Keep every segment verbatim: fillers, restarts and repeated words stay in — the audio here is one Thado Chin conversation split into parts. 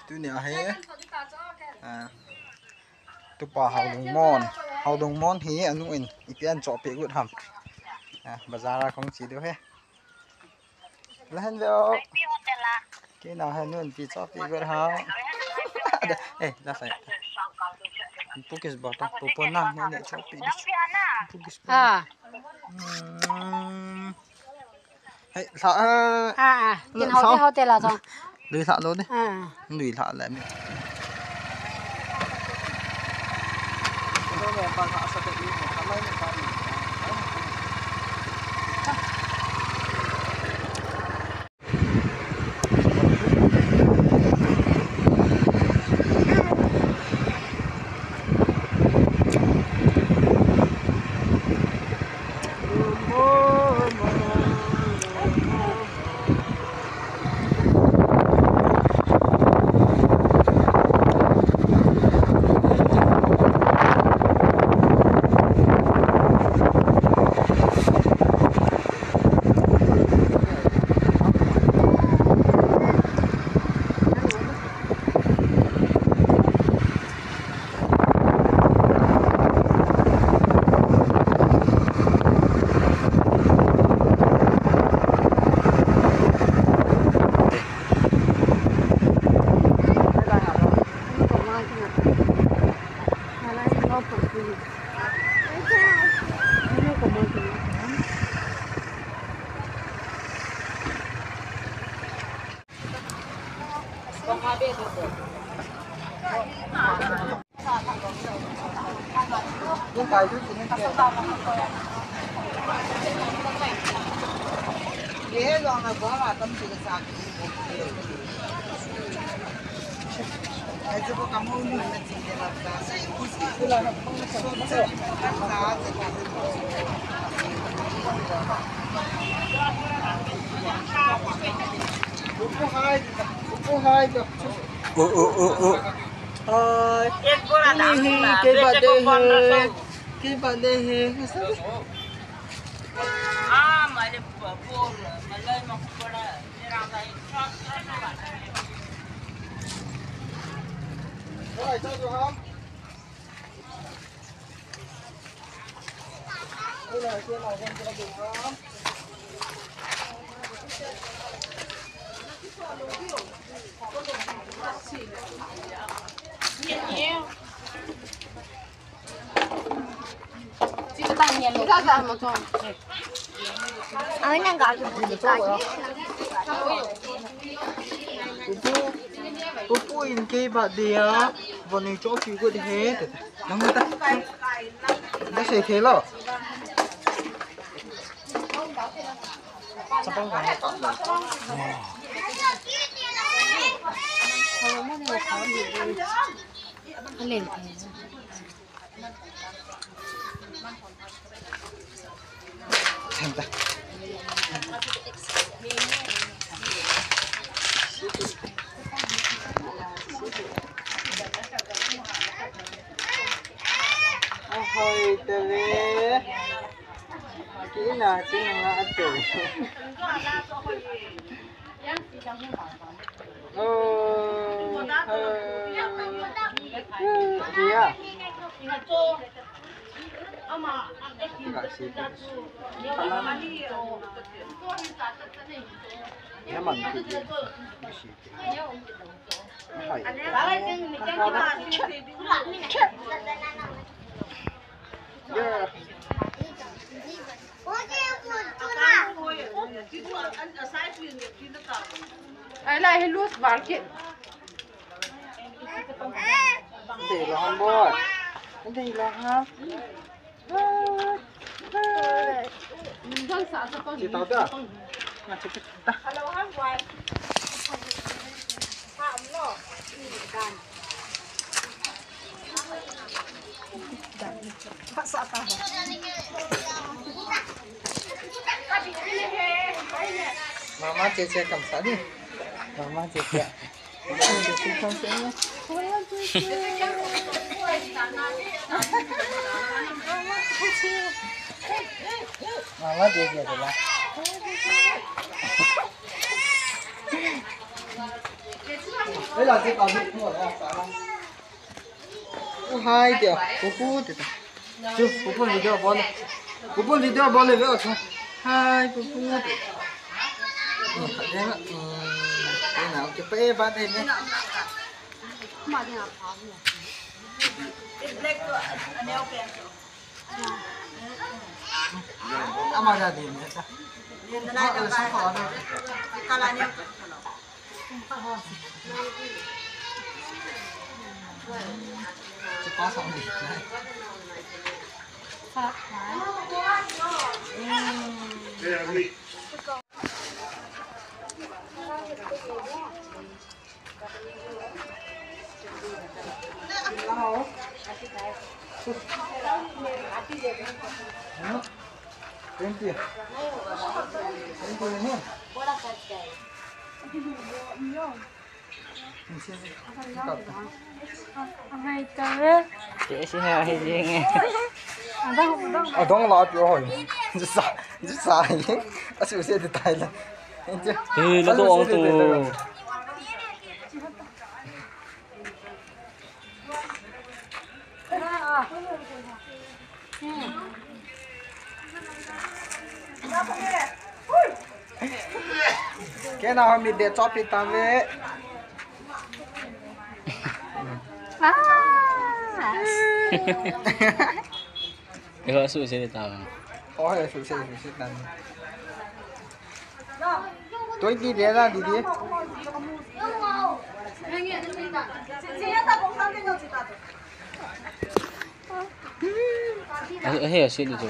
Tunia hi, ah, tupa Haodungmon, Haodungmon hi anu in ipi ahin chohpeh got ham. Ah, bazar a kahung che diu ahi. Lahen ve o. Kei nao hi anu in ipi chohpeh got ham. Eh, la sai. Pu Kisbah ta, pu pu na, ne ne chohpeh di. Pu Kisbah. Ah. Hmm. Hei, lha, eh, Ah, ah. Kin lha, hao te, lha. Hao te la chong. Lui lha lo ni. Ah. Lui lha le mi. ओ, ओ, ओ, ओ। हाय। एक बोरा धान नहीं, नहीं, के बात है? के बात है? हाँ, मैं बोल, मैं लाई में बड़ा, मेरा भाई, भाई, जो हम Pupu, pupu in kei birthday a, von nei chohpeh got e. Nang ta. Nasei thei lou. Chapang ka. Alen thei. Ahoi, tele. Kina, kina nga ato. Oh, oh, yeah. Naman. Hai. Yeah. Ai la hi loose market. Dei lo ham boy. Dei lo ham. Ci tau da. Nga ci ta. Mama, che che kam sa ni. Mama, che che. Mama, che che la. Hai dia, pupu dia. Chu, pupu video bol. Pupu video bol le ve chu. Hai, pupu. Ni khat dia. Ni na, okay, pa e ba de ne. Ama dia de ne ta. Twenty. Twenty. Hai ta ve. Ke si ha hi jing e. Adong, adong. Adong la pi hoi. Ji sa, ji sa hi. Asu se de tai la. He, la to ong to. Kei nao ho mi de chopi ta ve. Ah. Kei ho su se ta. Oh, he su se, su se ta. Twenty de na, didi. Ahe, ahe, asit di tu.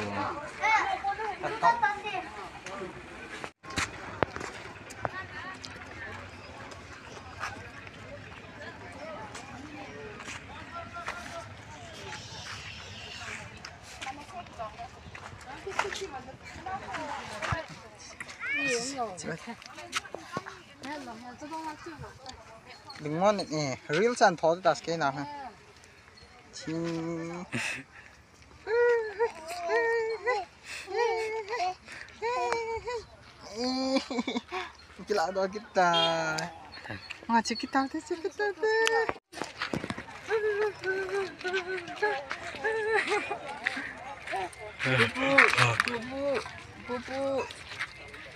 Lungmon, eh, reels an thot das ke na ha. Chi. Kila do kita. Ma, chi kita te, chi kita te. Pupu, pupu, pupu,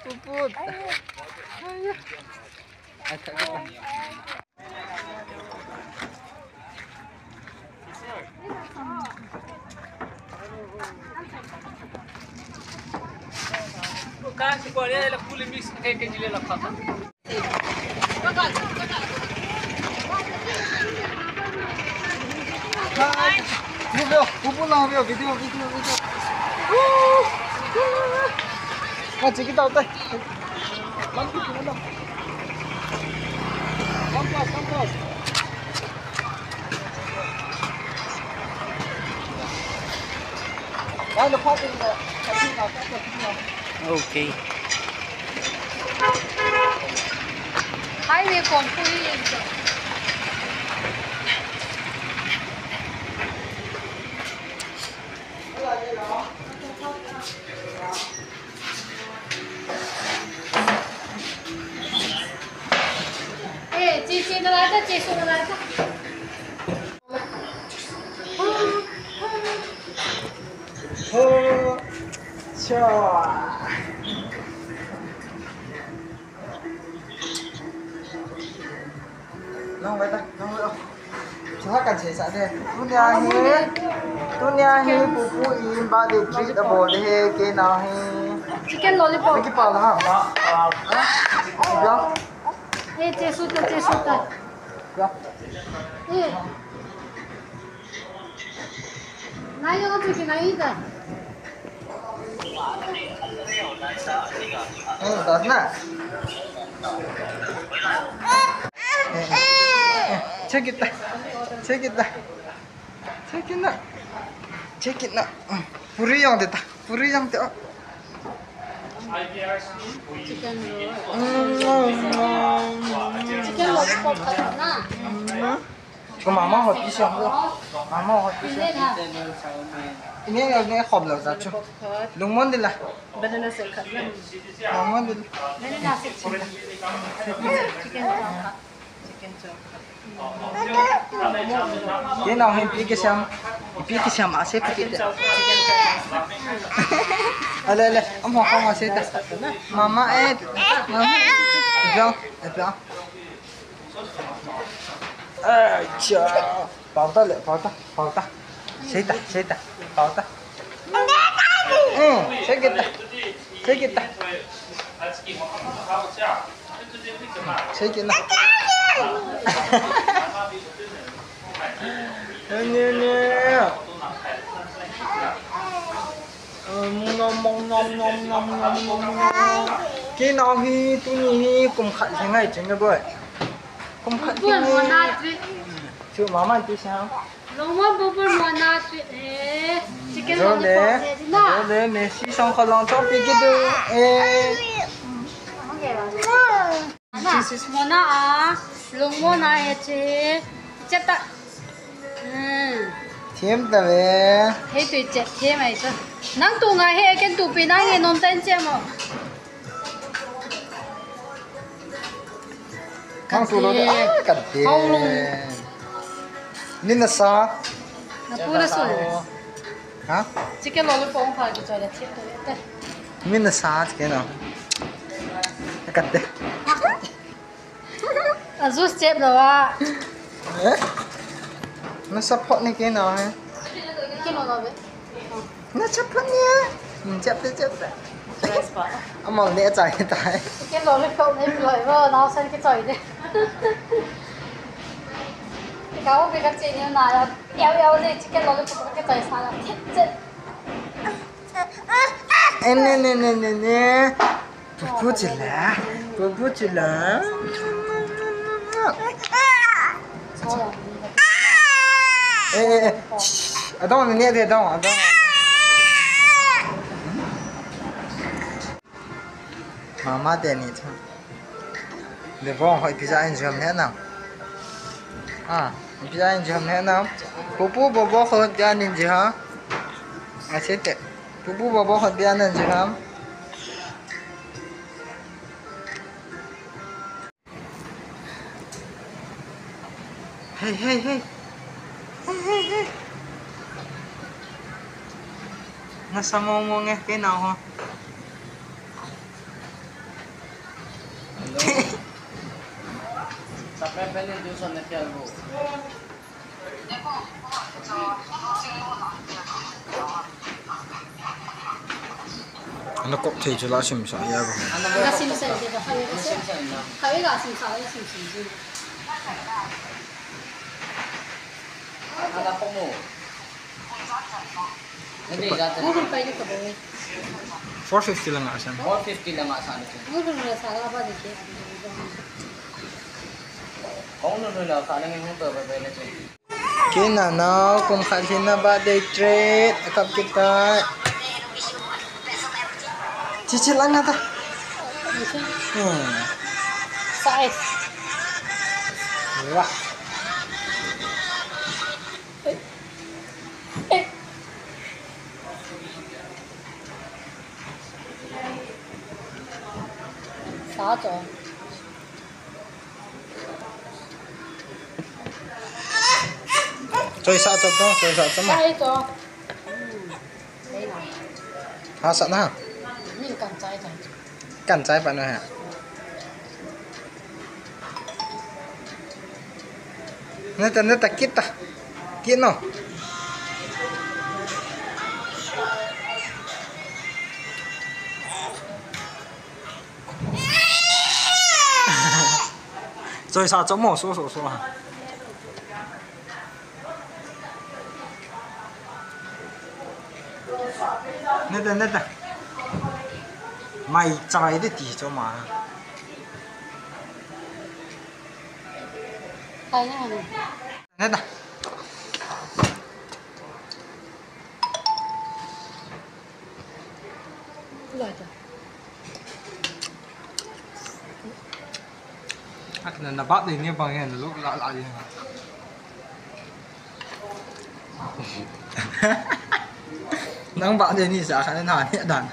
pupu. Ayo. Video, video, video, video. Lampi kina da. Lampas, lampas. Lampas kina da. Okay. Highway kong pui. Eh, chichi nalai ta, chisu nalai ta. Ho, cha. Nang vai ta, nang vai. Chua kan sei sa de. Tunia hi, tunia hi pupu in birthday treat abol de he, kei nao hi. Chicken lollipop. Naki pa la ha. Ya. Eh, chesu ta, chesu ta. Ya. Eh. Nai yo tu ki nai ta. Eh, das na. Eh, eh, eh. Check it ta. Check it ta. Check it na. Check it na. Mm. Puri yang de ta. Puri yang de. Oh. Chicken roll. Mm, mm, mm. Chicken lollipop khat na. Mm. Ko mama hot pi siam lo. Mama hot pi siam. Ini ne khom lo sa chu. Lungmon de la. Banana shake khat na. Lungmon de la. Banana shake khat. Chicken khat. Kei nao hin ipi kisiam, ipi kisiam ase pu kit te. Ale, ale, amaho koma sei ta. Mama eh, mama eh. Ipi, ipi. Ai cha. Pau ta le, pau ta, pau ta. Sei ta, sei ta. Pau ta. Eh, sei kit ta. Sei kit ta. Sei kit na. Ne, ne. Nom, nom, nom. Kei nao hi tuni hi kum khat lhing ngai ching boi. Kum khat lhing ngai. Chu mama ti sa. Longmon bubur mona sweet he. Chicken lollipop he, dina. Role, Messi song kholong chong pi kidu. Eh. Mona a, longmon a he che. Cheta. Hmm. Thiam ta ve. Hei tui chet thiam ai chu. Nang tu ngai he, ken tu pi nang he nom ta in che mo. Kang tu lo de, ah, kati. Hong lung. Ni na sa. Na pu na sul. Ha? Chicken lollipop pha ki choi da thiam to te. Ni na sa chicken no. Kati. A juice chep lo a. Eh? Na support ni kei na he. Kei lo lo ve. Na support ni a. Hmm, chep te, chep te. Amol ni a chai tai. Chicken lollipop ni loi vo, nao san ki choi de. Ka o be ka che ni na ya. Yau yau ni chicken lollipop ka choi sa la. Che, che. Eh, ne, ne, ne, ne, ne. Pupu chila, pupu chila. Eh, eh, eh. Shh, shh. Adong ne de, adong, adong. Mama te ni cha. De bong hoi pizza in jam ne na. Ah, pizza in jam ne na. Pupu bobo ho ja nin ji ha. Asete. Pupu bobo ho ja nin ji ha. Hey, hey, hey. Hey, hey, hey. Nasa mo mo nge, kei na ho. Hello. Sa pepe ni juice na kya lo. Ana kop thei chu la sim sa ya ba. Ka sim sa de ba, ka sim sa. Ka ga sim sa, ka sim sa. Ana ko mo. Google Pay ni ka ba. Four fifty lang asa. Four fifty lang asa ni. Google na sa la ba de ke. Kong no no la sa lang hung to ba ba na che. Kei nanao, kum khat lhin na birthday treat, akap kit tai. Chichi lang na ta. Hmm. Size. Wah. Sa cho. Choi sa chop to, choi sa chop mo. Sai to. Hmm. Sai na. Ha sa na. Min kan chai chai. Kan chai pa no ha. Neta, neta, kita. Kino. Choi sa chop mo, so, so, so. Neta, neta. Mai chai de ti cho ma. Kai na ne. Neta. Lai ta. Akna na birthday ni bang yan lo la la yan. Nang birthday ni sa kha na ni dan.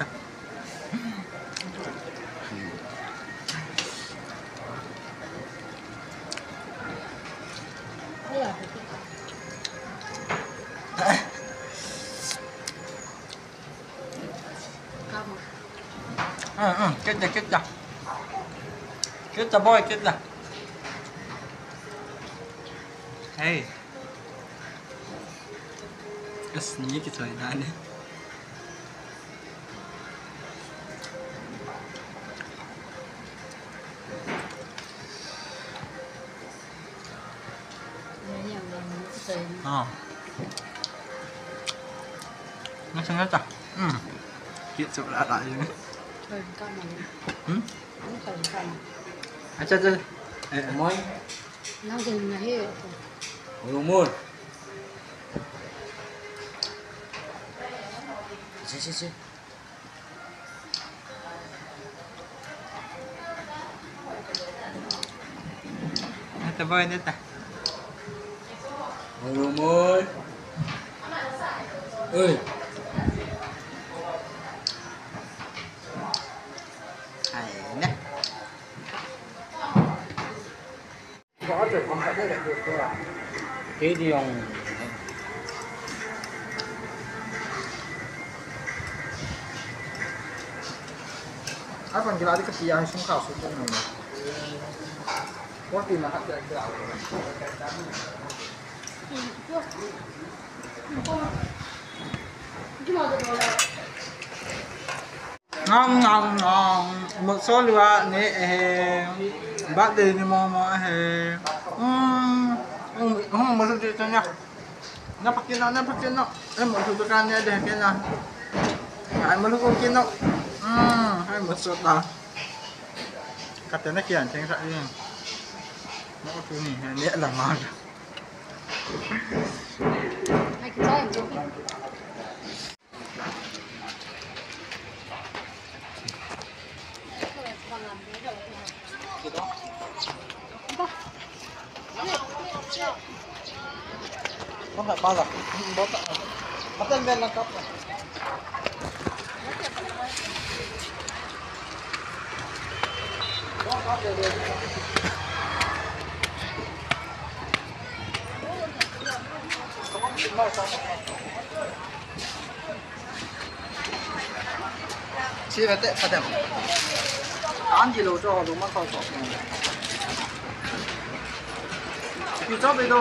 Kit da, kit da. Kit da, boy, kit da. Hey. Kas ni ki choi na ni. Ah. Nasa, nasa. Hmm. Cute sa pala tayo. Hmm? Acha, acha. Eh, moy. Nang din na hi. Ulumon. Si, si, si. Neta boy, neta. Oi, oi. Oi. Ai, ne. Kei di jong. Apan kila di kati a sum kha su tum ni. Por ti na hat ya kila. Ngam, ngam, ngam. Mo so lua ni eh. Birthday ni mo mo eh. Hmm. Hmm, hmm, mo so di tanya. Na pakin na, na pakin na. Eh, mo so ka ni de ke na. Ai, mo so kin na. Hmm, ai, mo so ta. Kate na kian teng sa ni. Mo tu ni, ni la ma. Si ve te, pa tem. An di lo cho lo ma ko ko. Ki cho be do.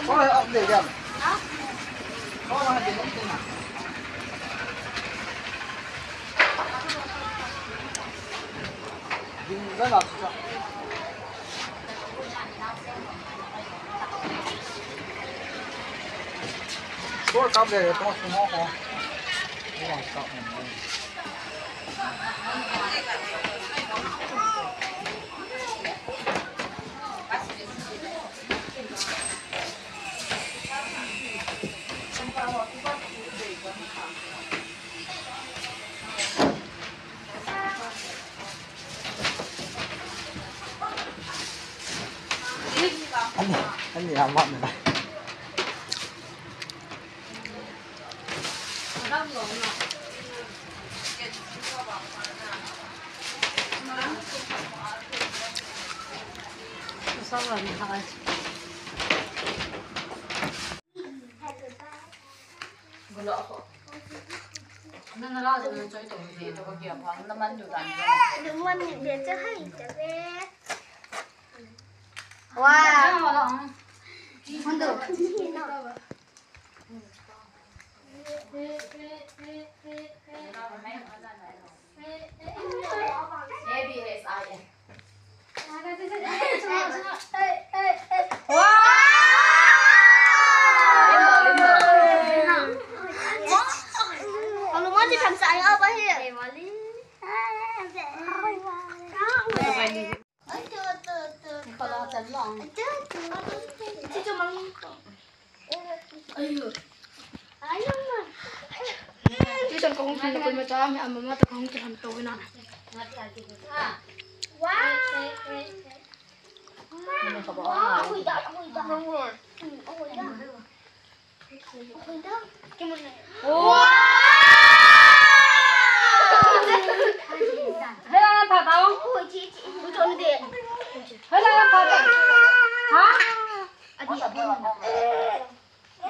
Ko le up de jam. Ko ma de jam te na. Ding la la cho. Sure, kap le, kap mo ko. Ani, ani, amat na. Masala ni hai. Gulo ako. Nana la de choi to de to ko kia pa na man du tan. Naman ni de cha hai cha ve. Wow. Wala ang. Mundo. A B S I N. Wow! Alu mati tham sa ang apa hi? Ayo. Tuition kahung kilhun kul ma cha, mi ama ma ta kahung kilhun to na. Wow. Wow. Wow. Hello, Papa. Hello, Papa. Ha?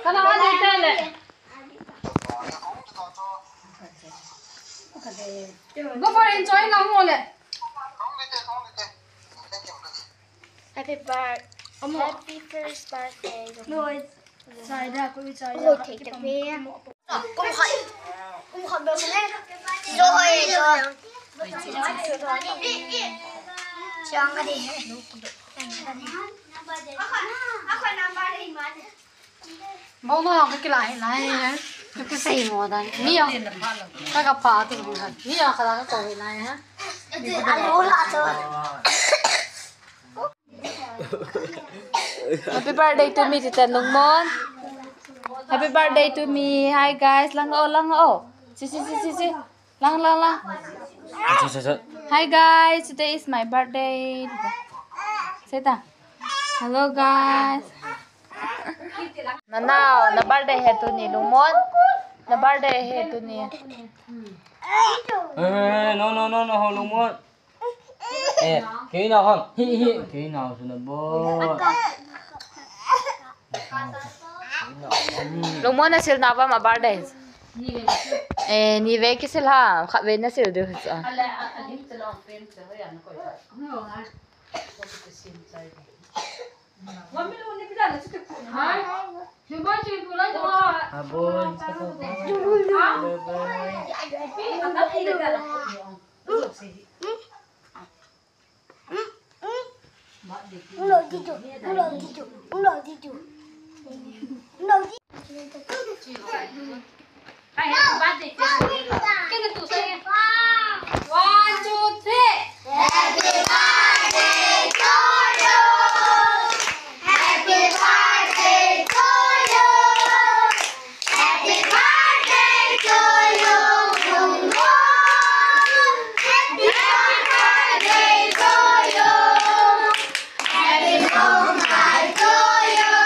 Kana ani tele. Go for enjoy lang mo le. Happy birthday. Happy first birthday. No, it's Saida, ko Saida. Go take the picture. Kum khat, kum khat bel khat le. Jo hoi, jo. Chang ka di. Bong no ka kila hi lai ha. Ka kisei mo dan. Ni ya. Ka ka pa tu mo dan. Ni ya ka la ka ko hi lai ha. Alo la to. Happy birthday to me, Tita Lungmon. Happy birthday to me. Hi guys, lang o, lang o. Si, si, si, si, si. Lang, lang, lang. Acha, acha, acha. Hi guys, today is my birthday. Say ta. Hello guys. Na nao, na birthday hi tuni Lungmon. Na birthday hi tuni. Eh, no, no, no, no, Lungmon. Eh, kei na ham. Hi, hi, kei na su na bo. Lungmon na sil na ba ma birthday. Eh, ni ve kisil ha, khat ve na sil diu sa. Abon. One, two, three. Happy birthday to you. Happy birthday to you. Happy birthday to you, Lungmon. Happy birthday to you. Happy long life to you.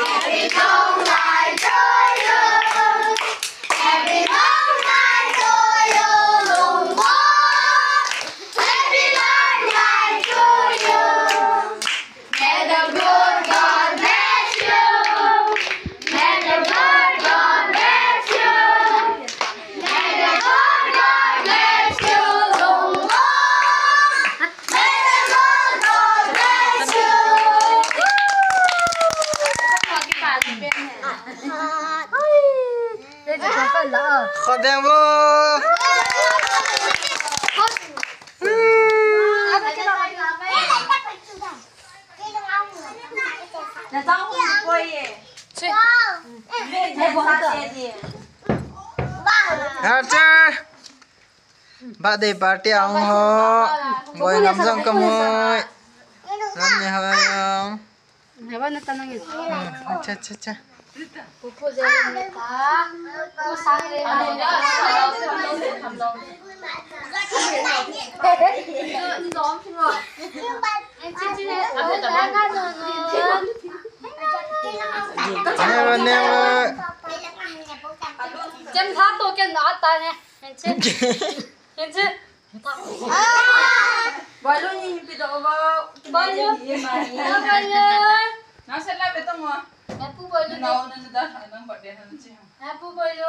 Happy long life to you. Happy long life to you, Lungmon. Happy long life to you. May the good God bless you. May the good God bless you. May the good God bless you, Lungmon. May the good God bless you. Kho deng vo. Happy birthday party ang ho. Boi ngam jong ka mui. Ram ne ho jong. Heba na tanang ito. Hmm, acha, acha, acha. Pupu jeng na ta. Pu sang le na. Never, never. Chen tha to ken na ta ne. Chen. Chen. Balu ni hipi do ba. Balu. Balu. Na se la beto mo. Happy balu. Na na da na ba de na chi. Happy balu.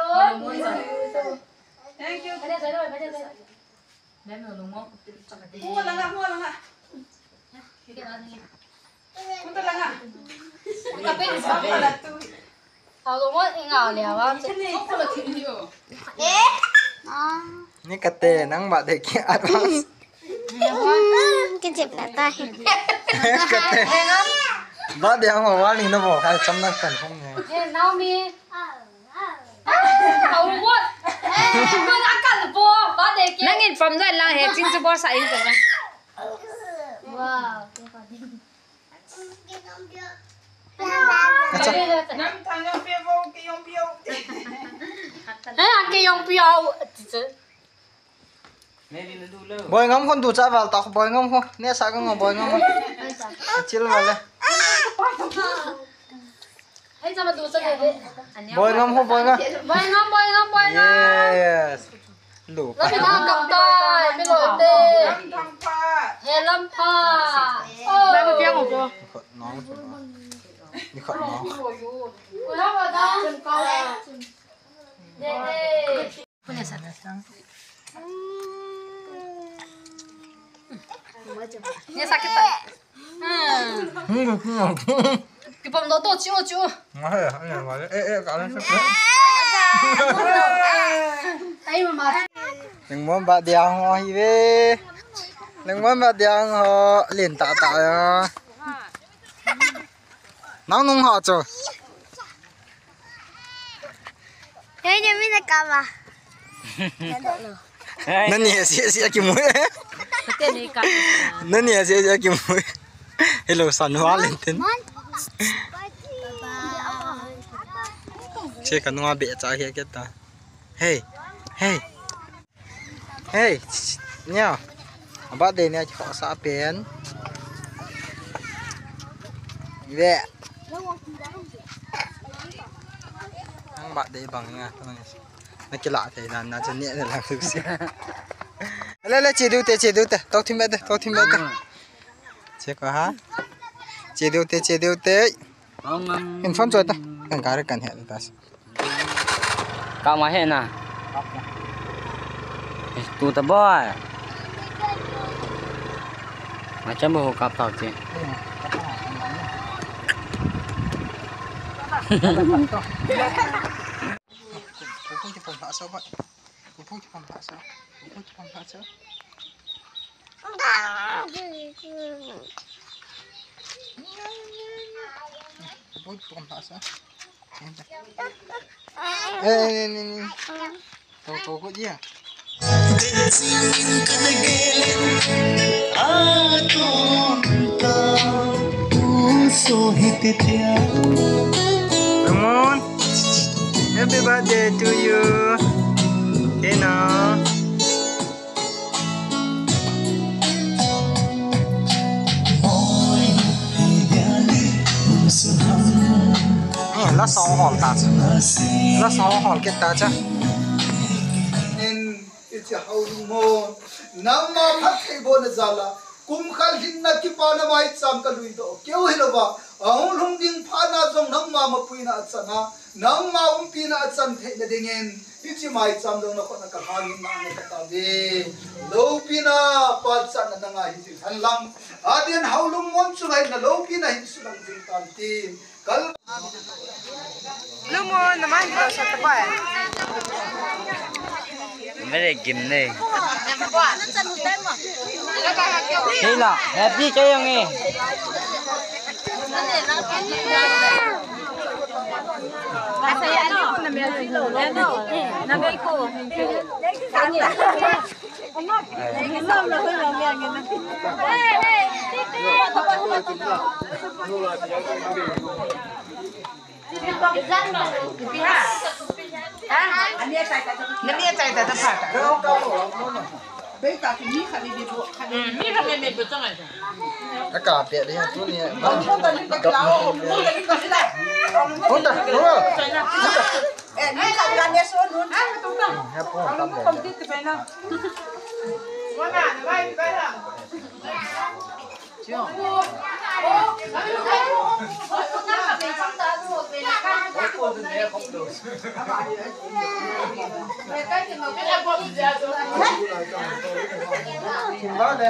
Thank you. Bade bade bade. Mem no mo. Mo la nga, mo la nga. Ni kate nang ba de ki advance. Kejep na ta he. Kate. Ba de ang wa ni na bo, hai cham na kan phong ne. Hey, Naomi. Nangin pam doi lang he, ching chu bol sa in ko. Wow. Acha. Hey, ang ke yong piao. Boi ngam khun tu cha val ta boi ngam ho. Ne sa ka ngam boi ngam ho. Chil val le. Boi ngam ho, boi ngam. Boi ngam, boi ngam, boi ngam. Yes. Lu. Lam pa kam tai, mi lo te. He lam pa. Oh. Lam pa ko. Nang chu na. Ni khat na. Ni sakit tak? Hmm. Hmm, hmm. Kipom do to, chiu, chiu. Nga he, nga he, nga he. Eh, eh, ka le. Ai, mama. Lengmon ba diang ho hi ve. Lengmon ba diang ho. Lin ta ta ya. Nang nung ho chu. Hei, ni mi na ka ba. Nani si si aki mu. Nani si si aki mu. Hello, san wa len ten. Che ka nua be cha he ke ta. Hey, hey. Hey, nia. Aba de nia ki khosa pen. Ve. Nang ba de bang nia. Na kila thei dan na chu nia na lang su si. Le le che du te che du te. Tok thim be te, tok thim be te. Che ko ha. Che du te che du te. Hin phone choi ta. Kan kar kan he ta. Kap ma he na. Eh, tu ta boy. Ma cham bo kap tau ti. Eh, ni, ni, ni. Tau, tau ko dia. Come on. Happy birthday to you. Tina. Eh, la song hol ta chu. La song hol ke ta cha. Nin, ichi Haolung mo. Nangma phattheibohna jal a. Kum khat lhinna kipana maicham kalui doh keu hilouva, ahung lhung ding phat na jong nangma mapuina achang a, nangma umpina achang theina dingin, hiche maicham jong nakhut a kalhangin nang na katao ve. Loupina pachatna nanga hijing hen lang. Adin Haolung mon chunga hin na loupina hin sulang jing tan tin. Kal Lumo, naman dito sa tabay. Mere gim ne. Kayla, happy kayo ngi. Masaya ano? Ano? Nabay ko. Aka pe de tu ni. Punta, punta. Eh, ni ka ka ne so nun. He pon tam de. Kimba de.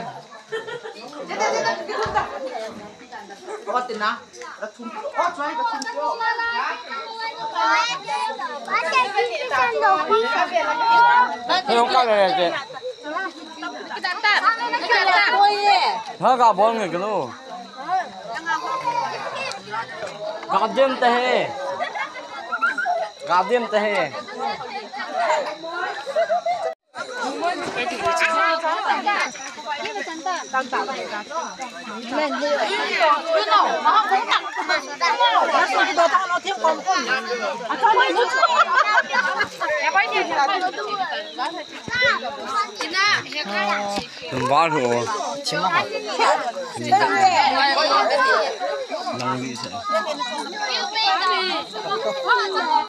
Ha, ka bol nge kalo. Ka dim te he. Ka dim te he. Tum bar ho. Nang bi sa.